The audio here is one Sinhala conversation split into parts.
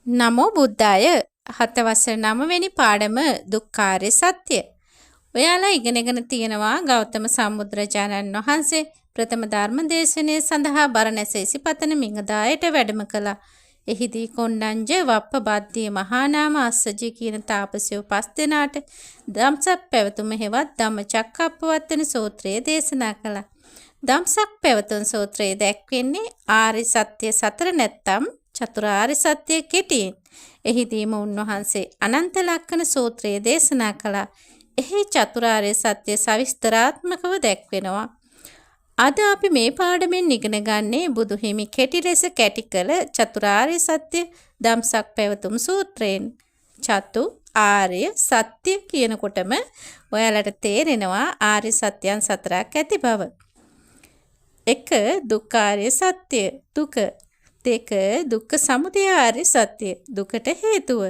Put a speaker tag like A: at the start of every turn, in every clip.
A: නමෝ බුද්දාය. හතවසර 9 වෙනි පාඩම දුක්ඛාරය සත්‍ය. ඔයාලා ඉගෙනගෙන තියෙනවා ගෞතම සම්බුදුරජාණන් වහන්සේ ප්‍රථම ධර්ම දේශනය සඳහා බරණැස ඉසිපතන මිගදායට වැඩම කළා. එහිදී කොණ්ඩඤ්ඤ, වප්ප, බද්දිය, මහානාම, අස්සජි කියන තාපසයෝ පස් දෙනාට ධම්සක් පැවතුම හෙවත් ධම්මචක්කප්පවත්තන සූත්‍රය දේශනා කළා. ධම්සක් පැවතුම් සූත්‍රයේ දැක්වෙන්නේ ආර්ය සත්‍ය සතර නැත්තම් චතුරාර්ය සත්‍ය කෙටියෙන්. එහිදීම උන්වහන්සේ අනන්ත ලක්ෂණ සූත්‍රය දේශනා කළා. එහි චතුරාර්ය සත්‍ය සවිස්තරාත්මකව දැක්වෙනවා. අද අපි මේ පාඩමෙන් ඉගෙන ගන්නේ බුදු හිමි කෙටි ලෙස කැටි කළ චතුරාර්ය සත්‍ය ධම්සක් පැවතුම් සූත්‍රයෙන්. චතු ආර්ය සත්‍ය කියනකොටම ඔයාලට තේරෙනවා ආර්ය සත්‍යයන් සතරක් ඇති බව. 1 දුක්ඛාර්ය සත්‍ය දුක. 2 දුක්ඛ සමුදය ආර්ය සත්‍ය දුකට හේතුව.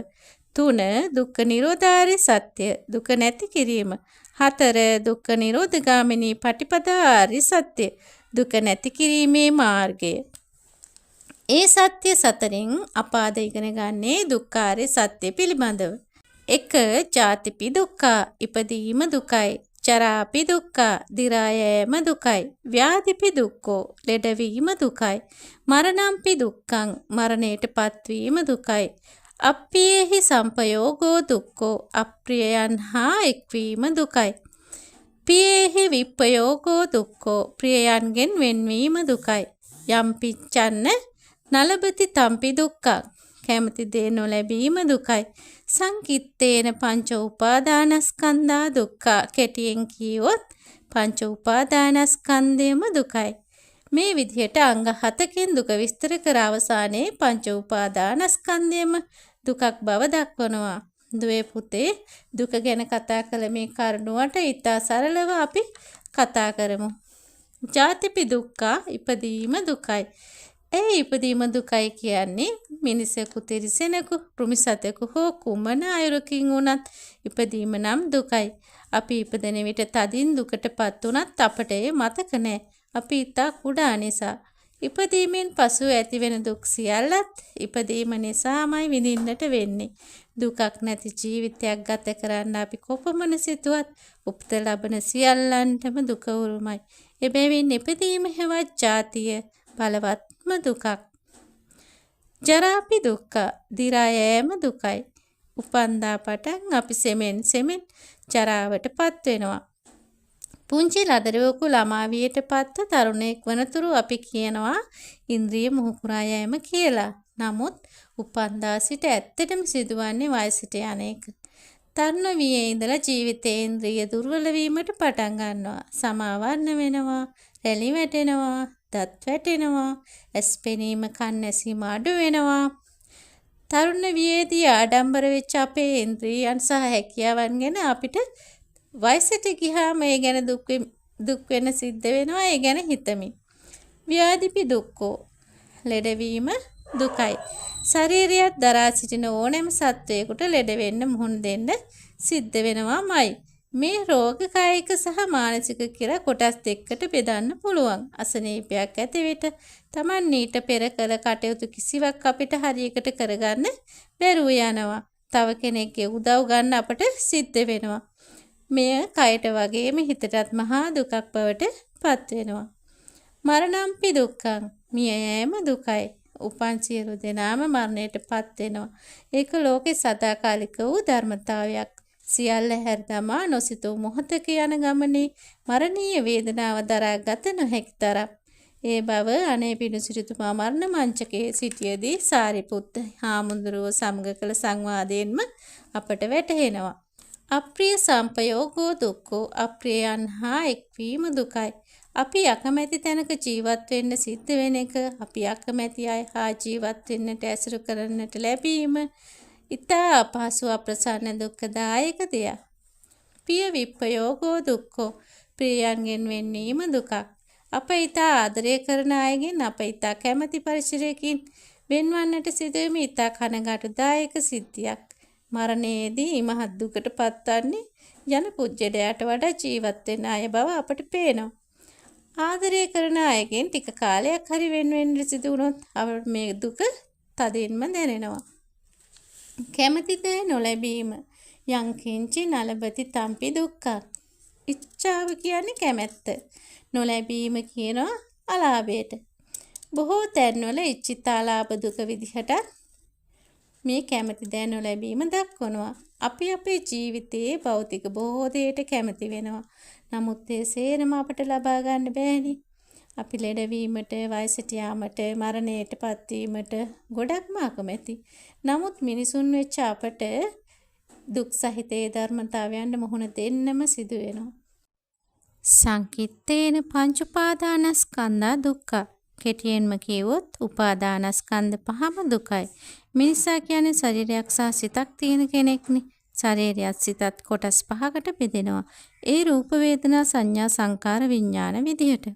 A: 3 දුක්ඛ නිරෝධාර්ය සත්‍ය දුක නැති කිරීම. 4 දුක්ඛ නිරෝධගාමිනී පටිපදා ආර්ය සත්‍ය දුක නැති කිරීමේ මාර්ගය. ඒ සත්‍ය සතරෙන් අප අද ඉගෙන ගන්නේ දුක්ඛාර්ය සත්‍ය පිළිබඳව. 1 ජාතිපි දුක්ඛා ඉපදීම දුකයි. ජරාපි දුක්ඛා දිරා යෑම දුකයි. ව්‍යාධිපි දුක්ඛෝ ලෙඩවීම දුකයි. මරණම්පි දුක්ඛං මරණයට පත්වීම දුකයි. අප්පියේහි සම්පයෝගෝ දුක්ඛෝ අප්‍රියයන් හා එක්වීම දුකයි. පියේහි විප්පයෝගෝ දුක්ඛෝ ප්‍රියයන්ගෙන් වෙන්වීම දුකයි. යම්පිච්ඡන්න නලබති තම්පි දුක්ඛං කැමති දේ නොලැබීම දුකයි. සංකිත්තේන පංච උපාදානස්කන්ධා දුක්ඛ කෙටියෙන් කියවොත් පංච උපාදානස්කන්ධයම දුකයි. මේ විදිහට අංග 7කින් දුක විස්තර කර අවසානයේ පංච උපාදානස්කන්ධයම දුකක් බව දක්වනවා. දුවේ පුතේ, දුක ගැන කතා කළ මේ කරුණුවට ඉතා සරලව අපි කතා කරමු. ජාතිපි දුක්ඛ ඉපදීම දුකයි. ඒ ඉපදීම දුකයි කියන්නේ මිනිසෙකු, තිරිසනෙකු, කෘමි සතෙකු හෝ කුමන අයුරකින් වුණත් ඉපදීම නම් දුකයි. අපි ඉපදෙන විට තදින් දුකටපත් වුණත් අපට ඒ මතක නෑ. අපි ඉතා කුඩා නිසා. ඉපදීමෙන් පසු ඇතිවෙන දුක් සියල්ලත් ඉපදීම නිසාමයි විඳින්නට වෙන්නේ. දුකක් නැති ජීවිතයක් ගත කරන්න අපි කොපමණ සිතුවත් උපත ලබන සියල්ලන්ටම දුක උරුමයි. එබැවින් ඉපදීම හෙවත් ජාතිය බලවත්ම දුකක්. ජරාපි දුක්ඛ දිරා යෑම දුකයි. උපන්දා පටන් අපි සෙමෙන් සෙමෙන් ජරාවට පත් වෙනවා. පුංචි ලදරුවෙකු ළමා වියට පත්ව තරුණයෙක් වනතුරු අපි කියනවා ඉන්ද්‍රිය මුහුකුරා යෑම කියලා. නමුත් උපන්දා සිට ඇත්තටම සිදුවන්නේ වයසට යන එක. තරුණ වියේ ඉඳලා ජීවිතයේ ඉන්ද්‍රිය දුර්වල වීමට පටන් ගන්නවා. සමාවර්ණ වෙනවා, රැලි වැටෙනවා, දත් වැටෙනවා, ඇස් පෙනීම කන් ඇසීම අඩු වෙනවා. තරුණ වියේදී ආඩම්බර වෙච්ච අපේ ඉන්ද්‍රියන් සහ හැකියාවන් ගැන අපිට වයසට ගියාම ඒ ගැන දුක් වෙන සිද්ධ වෙනවා. ඒ ගැන හිතමින්. ව්‍යාධිපි දුක්ඛෝ ලෙඩවීම දුකයි. ශරීරයත් දරා සිටින ඕනෑම සත්වයකට ලෙඩ වෙන්න මුහුණ දෙන්න සිද්ධ වෙනවාමයි. මේ රෝග කායික සහ මානසික කියලා කොටස් දෙකකට බෙදන්න පුළුවන්. අසනීපයක් ඇති විට තමන් ඊට පෙර කළ කටයුතු කිසිවක් අපිට හරියකට කරගන්න බැරුව යනවා. තව කෙනෙක්ගේ උදව් ගන්න අපට සිද්ධ වෙනවා. මෙය කයට වගේම හිතටත් මහා දුකක් බවට පත් වෙනවා. මරණම්පි දුක්ඛං මිය යෑම දුකයි. උපන් සියලු දෙනාම මරණයට පත් වෙනවා. ඒක ලෝකේ සදාකාලික වූ ධර්මතාවයක්. සියල්ල හැර දමා නොසිතූ මොහොතක යන ගමනේ මරණීය වේදනාව දරා ගත නොහැකි තරම්. ඒ බව අනේපිඬු සිටුතුමා මරණ මංචකයේ සිටියේදී සාරිපුත්ත හාමුදුරුවෝ සමග කළ සංවාදයෙන්ම අපට වැටහෙනවා. අප්‍රිය සම්පයෝගෝ දුක්ඛෝ අප්‍රියයන් හා එක්වීම දුකයි. අපි අකමැති තැනක ජීවත් වෙන්න සිද්ධ වෙන එක, අපි අකමැති අය හා ජීවත් වෙන්නට ඇසුරු කරන්නට ලැබීම ඉතා අපහසු අප්‍රසන්න දුක්ඛදායක දෙයක්. පිය විප්පයෝගෝ දුක්ඛෝ ප්‍රියයන්ගෙන් වෙන්වීම දුකක්. අප ඉතා ආදරය කරන අයගෙන් අප ඉතා කැමැති පරිසරයකින් වෙන්වන්නට සිදුවීම ඉතා කනගාටුදායක සිද්ධියක්. මරණයේදී මහත් දුකට පත්වන්නේ යන පුජ්‍යලයාට වඩා ජීවත් වෙන අය බව අපට පේනවා. ආදරය කරන අයගෙන් ටික කාලයක් හරි වෙන් වෙන්න සිදු වුණොත් අපට මේ දුක තදින්ම දැනෙනවා. කැමති දෑ නොලැබීම. යං කිංචි නලබති තම්පි දුක්ඛං. ඉච්ඡාව කියන්නේ කැමැත්ත. නොලැබීම කියනවා අලාභයට. බොහෝ තැන්වල ඉච්ඡිතාලාභ දුක විදිහට මේ කැමති දෑ නොලැබීම දක්වනවා. අපි අපේ ජීවිතයේ භෞතික බොහෝ දේට කැමති වෙනවා. නමුත් ඒ සේරම අපට ලබා ගන්න බෑනේ. අපි ලෙඩවීමට, වයසට යාමට, මරණයට පත්වීමට ගොඩක්ම අකමැති. නමුත් මිනිසුන් වෙච්ච අපට දුක් සහිත ඒ ධර්මතාවයන්ට මුහුණ දෙන්නම සිදු වෙනවා. සංකිට්ඨේන පංච උපාදානස්කන්ධා දුක්ඛ. කෙටියෙන්ම කිව්වොත් උපාදානස්කන්ධ පහම දුකයි. මිනිසා කියන්නේ ශරීරයක් සහ සිතක් තියෙන කෙනෙක්නේ. ශරීරයත් සිතත් කොටස් පහකට බෙදෙනවා. ඒ රූප, වේදනා, සංඥා, සංකාර, විඥාන විදිහට.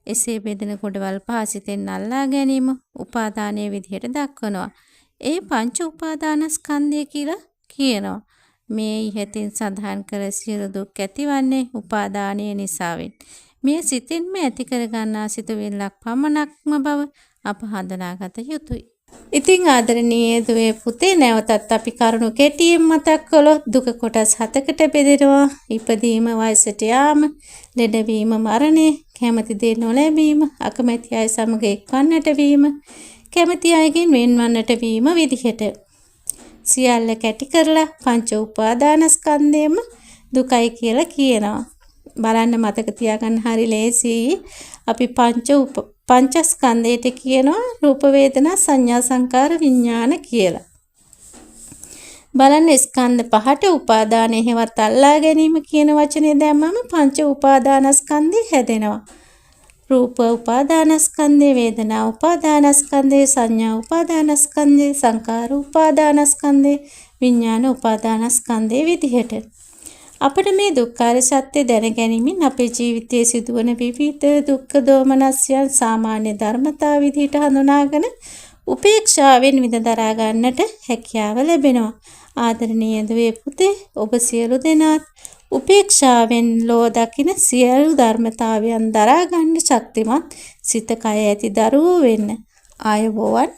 A: එසේ බෙදෙන ගොඩවල් පහ සිතෙන් අල්ලා ගැනීම උපාදානයේ විදිහට දක්වනවා. ඒ පංච උපාදානස්කන්ධය කියලා කියනවා. මේ ඉහතින් සඳහන් කළ සියලු දුක් ඇතිවන්නේ උපාදානය නිසාවෙන්. මේ සිතින්ම ඇති කරගන්නා සිතුවිල්ලක් පමණක්ම බව අප හඳුනාගත යුතුයි. ඉතින් ආදරණීය දුවේ පුතේ, නැවතත් අපි කරුණු කෙටියෙන් මතක් කළොත් දුක කොටස් හතකට බෙදෙනවා. ඉපදීම, වයසට යාම, ලෙඩවීම, මරණය, කැමති දේ නොලැබීම, අකමැති අය සමග එක්වන්නට වීම, කැමති අයගෙන් වෙන්වන්නට වීම විදිහට. සියල්ල කැටි කරලා පංච උපාදානස්කන්ධයම දුකයි කියලා කියනවා. බලන්න මතක තියාගන්න හරි ලේසියි. අපි පංචස්කන්ධයට කියනවා රූප, වේදනා, සංඥා, සංකාර, විඥාන කියලා. බලන්න ස්කන්ධ පහට උපාදානය හෙවත් අල්ලා ගැනීම කියන වචනේ දැම්මම පංච උපාදානස්කන්ධය හැදෙනවා. රූප උපාදානස්කන්ධය, වේදනා උපාදානස්කන්ධය, සංඥා උපාදානස්කන්ධය, සංකාර උපාදානස්කන්ධය, විඥාන උපාදානස්කන්ධය විදිහට. අපට මේ දුක්ඛාර සත්‍ය දැන ගැනීමෙන් අපේ ජීවිතයේ සිදුවන විවිධ දුක්ඛ දෝමනස්යන් සාමාන්‍ය ධර්මතා විදිහට හඳුනාගෙන උපේක්ෂාවෙන් විඳ දරා ගන්නට හැකියාව ලැබෙනවා. ආදරණීය දුවේ පුතේ, ඔබ සියලු දෙනාත් උපේක්ෂාවෙන් ලෝ දකින සියලු ධර්මතාවයන් දරා ගන්න ශක්තිමත් සිත කය ඇති දරුවෝ වෙන්න. ආයුබෝවන්.